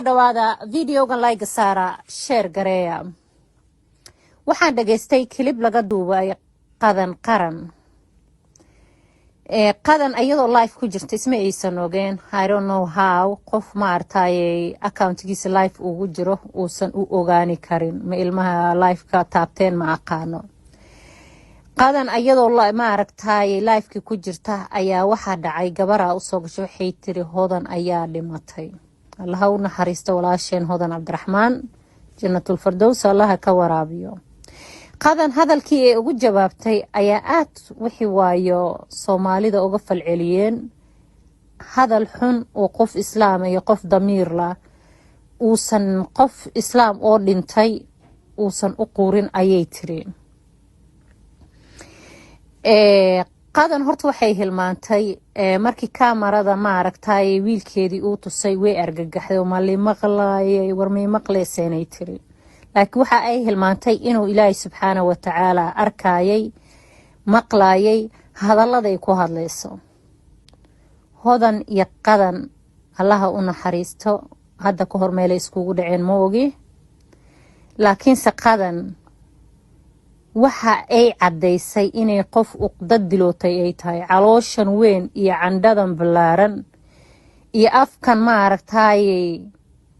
Dhawaada videogan, like saara, share gareeya. Waxaan dhageystay clip laga duubay Qadan Qaran. Qadan iyadoo live ku jirta isma aysan ogeen. I don't know how qof maaragtay accountgiisa live ugu jiro uusan u ogaani karin. Ma ilmaha live-ka taabteen? Ma aqaano. Qadan iyadoo maaragtay livekii ku jirta ayaa waxaa dhacay gabaraa usoo gashay. Waxay tiri, "Hodan ayaa dhimatay." Allaha u naxariisto walaasheen Hodan Cabdiraxmaan, Jannatul Fardows Allaha ka waraabiyo. Qadan hadalkii ay ugu jawaabtay ayaa aad wixii waayo Soomaalida uga falceliyeen. Hadal xun oo qof Islaam iyo qof damiirla uusan qof Islaam oo dhintay uusan u quurin ayay tiri. Qadan horta waxay hilmaantay markii kaamarada maaragtay wiilkeedii uu tusay, way argagaxday oo mali maqlaayay, war may maqleyseenay tiri. Laakiin waxa ay hilmaantay inuu Ilaahay subxaana wa tacaala arkayay, maqlayay hadalladay ku hadlayso. Hodan iyo Qadan, Allaha u naxariisto, hadda ka hor meelay iskugu dhaceen ma ogi, laakiinse Qadan waxa ay caddaysay inay qof uqdad dilootay ay tahay. Calooshan weyn iyo candhadan ballaaran iyo afkan maaragtayey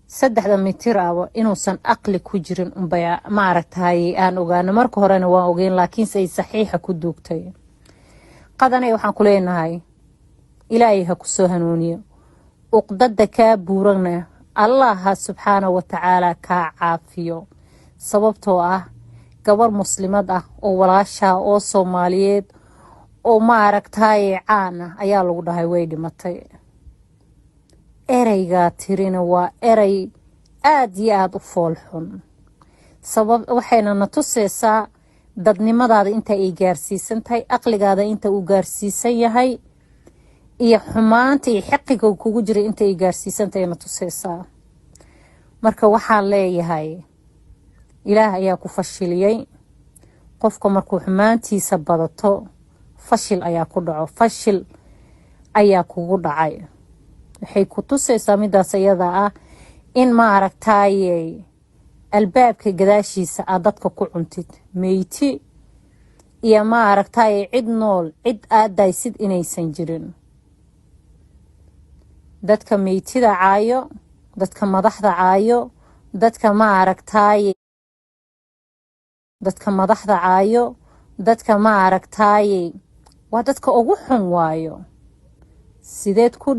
3da mitir aba inuusan aqli ku jirin unbay maaragtay aan ogaano. Marka horena waan ogeyn, laakiinse ay saxiixa ku duugtay. Qadanay, waxaan ku leenahay Ilaahay ha ku soo hanuuniyo, uqdada kaa buurana Allaha subxaana wa tacaala kaa caafiyo, sababtoo ah gabar Muslimad ah oo walaashaa oo Soomaaliyeed oo maaragtaaye caan ah ayaa lagu dhahay way dhimatay. Ereygaa tirina waa erey aada iyo aada u fool xun. Sabab waxayna na tuseysaa dadnimadaada inta ay gaarsiisan tahay, aqligaada inta uu gaarsiisan yahay, iyo xumaanta iyo xiqiga kugu jira inta ay gaarsiisan tahay na tuseysaa. Marka waxaan leeyahay, Ilaah ayaa ku fashiliyey. Qofka markuu xumaantiisa badato, fashil ayaa ku dhaco, fashil ayaa kugu dhacay. Waxay ku tuseysaa midaas iyada ah in maaragtaaye albaabka gadaashiisa aad dadka ku cuntid meyti iyo maaragtaaye cid nool, cid aadaysid inaysan jirin. Dadka meytida caayo, dadka madaxda caayo, dadka maaragtaaye dadka madaxda caayo, dadka maaragtaaye waa dadka ugu xun. Waayo, sideed ku